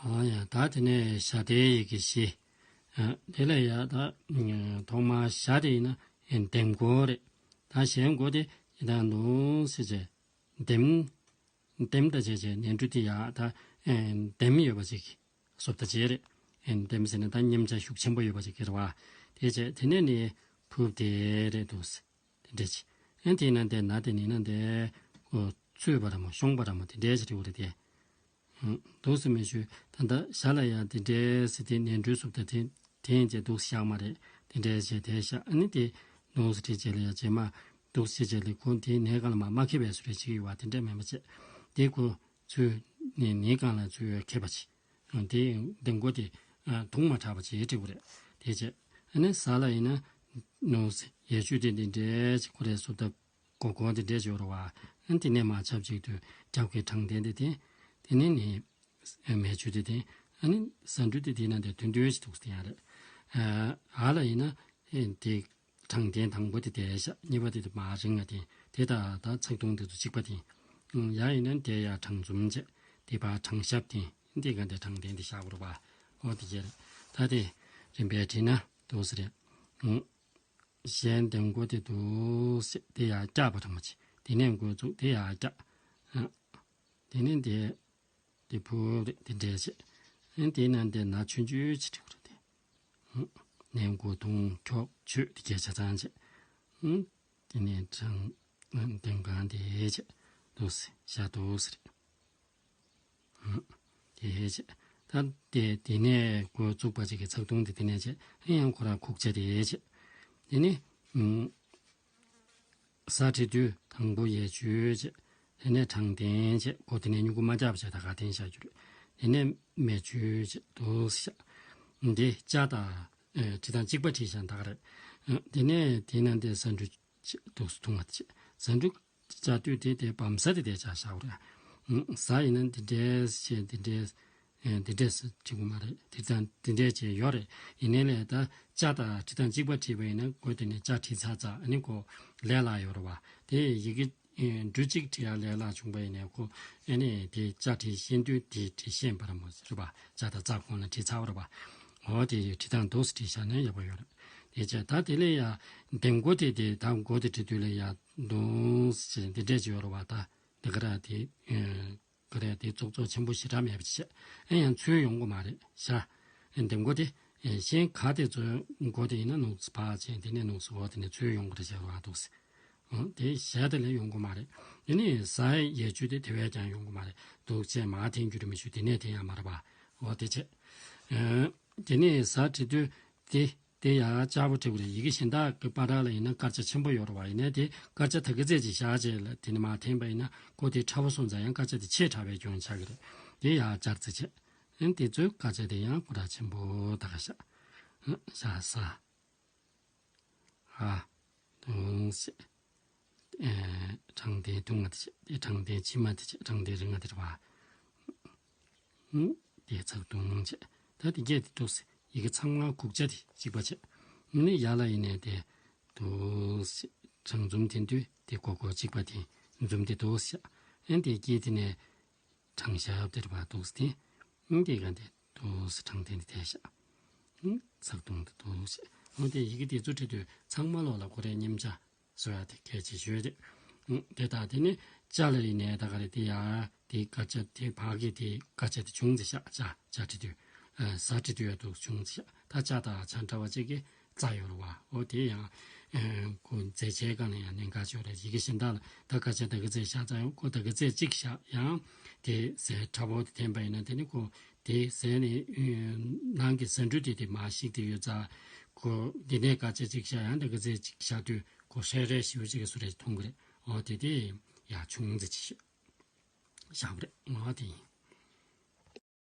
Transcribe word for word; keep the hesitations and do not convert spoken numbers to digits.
ཨ་ཡ་ད་དེ་ནས་ཞ་དེ་ཡི་གེ་བཞི། ཨ་དེ་ལ་ཡ་ད་ཐོག་མར་ཞ་དེ་ཡིན་ན་ཨེ་འདེམས་སྒོ་རེད། ད་གཞན་སྒོ་དེ་ཡི་ད་ནུ་ཟེར་བྱས་འདེམས། འདེམས་ད་བྱས་བྱས་ནས་འབྲུ་དེ་ཡ་ད་ཨེ་འདེམས་ཡོད་པ་ཅིག་བཟོ་ལྟ་བྱས་རེད། ཨེ་འདེམས་ཟེར་ན་ད་མཉམ་བྱ་ཤུགས་ཆེན་པོ་ཡོད་པ་ཅིག་གི་རེད་བ། དེ་བྱས་དེ་ནས་ནི་ཕུབ་དེ་རེད་འདུག་ཟེར། དེ་འདྲས་ཅིག་ཨེ་དེ་ན་དེ་ན་དེ་ནི་ན་དེ་ཀོ་ཚུད་པ་ར་མོ་ཤོང་པ་ར་མོ་དེ་འདྲས་ཅིག་རེད་འདུག་ཟེར་མི་ཞུ། ད་ལྟ་ཞ་ལ་ཡ་དེ་འདྲས་ཟེར་དེ་ནས་འབྲུ་བཟོ་ལྟ་དེ་དེ་ཡིན་ཅེ་འདུག་བཞག་མ་རེད། དེ་འདྲས་བྱས་དེ་བཞག་ཨ་ནི་དེ་ནུ་ཟེར་བྲིས་བྱས་ལ་ཡ་རྗེས་མ་འདུག་ཟེར་བྱས་ལ་ཁོ་དེའི་ནས་གང་ལ་མ་མ་ཁེ་བས་སུ་རེ་བྱེད་ཀྱི་ཡོད་བ་དེ་འདྲས་མེད་མ་བྱས། དེ་ཁོ་ཚུད་ནས་ནས་གང་ལ་ཚུད་ཡོད་ཁེ་པ་བྱེད། དེ་འདེམས་སྒོ་དེ་དུང་མ་དྲག་པ་བྱེད་འགྲིག་གི་རེད། དེ་བྱས་ཨ་ནི་ཟ་ལ་ཡིན་ན་ནུ་ཟེར་ཡས་ཆུ་དེ་འདི་འདྲས་ཁོ་རེ་སུབ་ད་གོ་གོ་དེ་འདྲས་བྱོས་རོ་བ། ཨ་ནི་དེ་ནས་མ་ཆབ་ཅིག་དུས་རྒྱབ་ཀྱི་དྲང་བདེན་དེ་དེ་དེ་ནས་ནི་མེ་ཆུ་དེ་དེ་ཨ་ནི་ཟ་འབྲུ་དེ་དེ་ན་དེ་དུན་དུན་ཞིག་འདུག་སྟེ་ཡ་རེད། ཨ་ལ་ཡིན་ན་དེ་དྲང་བདེན་དང་པོ་དེ་དེ་ཤ་གཉིས་པ་དེ་དེ་མ་རིང་ང་དེ་དེ་ད་ད་ཚགས་དུང་དེ་ཚོ་གཅིག་པ་དེ། ཡ་ཡིན་ན་དེ་ཡ་དྲང་འཛུམ་བྱས་དེ་བ་དྲང་ཞབས་དེ་དེ་ག་དེ་དྲང་བདེན་དེ་ཤ་བོར་བ། ཨོ་དེ་རེད། ད་དེ་རིམ་པས་བྲིས་ན་འདུག་ཟེར་རེད། གཞན་འདེམས་སྒོ་དེ་འདུག་ཟེར་དེ་ཡར་བཀྱག་པ་རང་མ་བྱེད། དེ་ནས་འགོ་བཙུགས་དེ་ཡར་བཀྱག་དེ་ནས་དེ་དེ་ཕུ་རེད་དེ་འདྲས་བྱེད། དེ་ནས་དེ་ན་ཆུན་ཆུན་བྱེད་འགྲིག་རེད་དེ། ནས་འགོ་དུང་ཁྱོག་ཆོད་དེ་སྐད་ཆ་ཚང་བྱེད། དེ་ནས་དྲང་འདེམས་གང་དེ་བྱེད་འདུག་ཟེར་བྱ་འདུག་ཟེར། དེ་བྱས། ད་དེ་དེ་ནས་འགོ་བཙུགས་པ་ཅིག་གི་ཚགས་དུང་དེ་དེ་ནས་བྱས། ཡང་ཁོ་རང་ཁུག་ཆ་དེ་བྱས། དེ་ནས་ས་བྲིས་དུས་དང་པོ་ཡས་ཆུ་བྱས། དེ་ནས་དྲང་བདེན་བྱས། ཁོ་དེ་ནས་མྱུ་གུ་མ་རྒྱག་པ་བྱས་ད་ག་བདེན་བཞག་རྒྱུ་རེད། དེ་ནས་མེ་ཆུ་བྱས་འདུག་ཤ། འདི་ལྕགས་དང་བྲིས་དང་གཅིག་པ་བྲིས་ཤག་ད་ག་རེད། དེ་ནས་དེ་ན་འདི་ས་འབྲུ་བྱས་འདུག་སུ་འཐུང་བ་བྱས། ཟ་འབྲུ་བཅའ་དུས་དེ་དེ་བམ་ཟ་དེ་དེ་བྱ་བཞག་རེད། ཟ་ཡིན་ན་འདི་འདྲས་བྱས་འདི་འདྲས། འདི་འདྲས་སུ་བྲིས་དགོས་མ་རེད། དེ་ཙང་འདི་འདྲས་བྱས་ཡོད་རེད། ཡིན་ནའི་ལས་ད་བཅའ་དང་བྲིས་དང་གཅིག་པ་བྲིས་པ་ཡིན་ན་ཁོ་དེ་ནས་བཅའ་བྲིས་ཚར་ཚར་ཨ་ནི་ཁོ་ལས་སླ་ཡོད་རེད་བ། དེ་ཡི་གེ་འབྲུ་གཅིག་བྲིས་ཡ་ལས་སླ་བྱུང་པ་ཡིན་ནའི་ཁོ་ཨ་ནི་དེ་བཅའ་བྲིས་ཤེས་དུས་དེ་བྲིས་ཤེས་པ་ར་མོ་ཟེར་བ། བཅའ་དང་རྩ་གོང་ལ་བྲིས་ཚར་བ་རེད་བ། འོ་དེ་ཡི་བྲིས་དང་འདུག་སེ་བྲིས་བཞག་ན་ཡག་པོ་ཡོད་རེད། དེ་བྱས་ད་དེ་ལས་ཡ་འདེམས་སྒོ་དེ་དེ་ད་སྒོ་དེ་བྲིས་དུས་ལ་ཡ་འདུག་སེ་འདི་འདྲས་ཅིག་ཡོད་རེད་བ། ད་འདི་ག་ར་དེ་ག་ར་དེ་ཙོག་ཙོག་ཆེན་པོ་ཞེ་དྲག་མེད་པ་ཅིག་བྱས་ཨེ་ཡང་ཚུར་ཡོང་གི་མ་རེད་ཤག་འདེམས་སྒོ་དེ་གཞན་ག་དེ་ཚོའི་སྒོ་དེ་ཡིན་ན་ནུག་སེ་ཕར་བྱས་དེ་ནས་ནུག་སེ་འོ་དེ་ནས་ཚུར་ཡོང་གི་རེད་བྱས་རེད་བ་འདུག་སེ། འོ་དེ་གཞན་དེ་ལས་ཡོང་གི་མ་རེད། དེ་ནས་ཟ་ཡས་ཆུ་དེ་དེ་བས་ཀྱང་ཡོང་གི་མ་རེད་འདུག་བྱས་མར་འཐེན་རྒྱུ་རེད་མི་ཞུ་དེ་ནས་འཐེན་ཡ་མ་རེད་བ། འོ་དེ་བྱས། དེ་ནས་ཟ་བྲིས་དུས་དེ་དེ་ཡང་ལྕགས་པོ་བྲིས་པ་རེད། ཡི་གེ་གཞན་དག་གི་པར་ལ་ཡིན་ན་དཀར་ཆ་ཆེན་པོ་ཡོད་རེད་བ། ཡིན་ནའི་དེ་དཀར་ཆ་ད་གི་ཚད་ཅིག་བཞག་རྗེས་ལ་དེ་ནས་མར་འཐེན་པ་ཡིན་ན་ཁོ་དེ་ཕྲ་བོ་སོང་ཙང་ཡང་དཀར་ཆ་དེ་ཆེས་ཕྲ་བའི་སྐྱོན་ཆགས་ཀྱི་རེད། དེ་ཡང་སྦྱར་རྩིས་བྱས། ཨ་ནི་དེ་ཚོའི་དཀར་ཆ་དེ་ཡང་ཁོ་ར་ཆེན་པོ་ད་ག་བཞག་བཞག་ས། ཧ། དུང་སེ། ཨེ། དྲང་བདེན་དུང་ང་དེ་བྱས། དེ་དྲང་བདེན་ཕྱི་མ་དེ་བྱས། དྲང་བདེན་རིང་ང་དེ་རེད་བ། ཧུམ། དེ་ཚགས་དུང་བྱས། ད་དེ་གས་དེ་འདུག་སེ་ཡི་གེ་ཚང་མ་གུག་ཆ་དེ་གཅིག་པ་བྱས། ཨ་ནི་ཡར་ལ་ཡིན་ནའི་དེ་འདུག་སེ་དྲང་འཛུམ་དེ་འདུག་དེ་གོ་གོ་གཅིག་པ་དེ་འཛུམ་དེ་འདུག་སེ་བྱས། ཨ་ནི་དེ་གས་དེ་ནས་དྲང་ཞབས་དེ་རེད་བ་འདུག་སེ་དེ། ཨ་ནི་དེ་ག་དེ་འདུག་སེ་དྲང་བདེན་དེ་བྱས། ཨ་ནི་ཚགས་དུང་དེ་འདུག་སེ། ཨ་ནི་དེ་ཡི་གེ་དེ་ཚོ་བྲིས་དུས་ཚང་མ་ལོག་ལ་ཁོ་རའི་མཉམ་བྱ། བཟོ་ཡ་དེ་གལ་ཆེ་ཤོས་རེད། ཨུ། དེ་དག་དེ་ནི་ལྕགས་ལ་ཡིན་ནའི་ད་ག་རེ་དེ་ཡ་དེ་དཀར་ཆ་དེ་ཕ་གི་དེ་དཀར་ཆ་དེ་བྱུང་ཟེར་ཤག་ལྕགས་ལྕགས་བྲིས་དུས། ཨ། ཟ་བྲིས་དུས་ཡ་འདུག་བྱུང་ཟེར་ཤག་ད་ལྕགས་དང་ཆ་འདྲ་བ་གཅིག་གི་རྩ་ཡོད་རེད་བ། འོ་དེ་ཡང་ཨ། ཁོ་མཛེས་ཆའི་སྒང་ལ་ཡང་གནད་འགག་ཆེ་རེད། ཡི་གེ་གཞན་དག་ལ་ད་དཀར་ཆ་ད་གི་ཚད་བཞག་ཙང་ཡང་ཁོ་ད་གི་ཚད་གཅིག་བཞག་ཡང་དེ་ཟས་ཕྲ་བོ་དེ་འཐེན་པ་ཡིན་ན་དེ་ནི་ཁོ་དེ་ཟས་ནི་ཨ། ནང་གི་ཟ་འབྲུ་དེ་དེ་མར་བཤིག་དེ་ཡོད་ཙང་ཁོ་འདི་ནས་དཀར་ཆ་གཅིག་བཞག་ཡང་ད་གི་ཚད་གཅིག་བཞག་དུས། ཁོ་ཧྲལ་ཧྲལ་ཞེ་པོ་ཅིག་གི་བཟོ་འདྲ་ཞིག་མཐོང་གི་རེད། འོ་དེ་དེ་ཡ་ཆུང་ཙེ་ཅིག་བཞག་པ་རེད། འོ་དེ་ཡིན།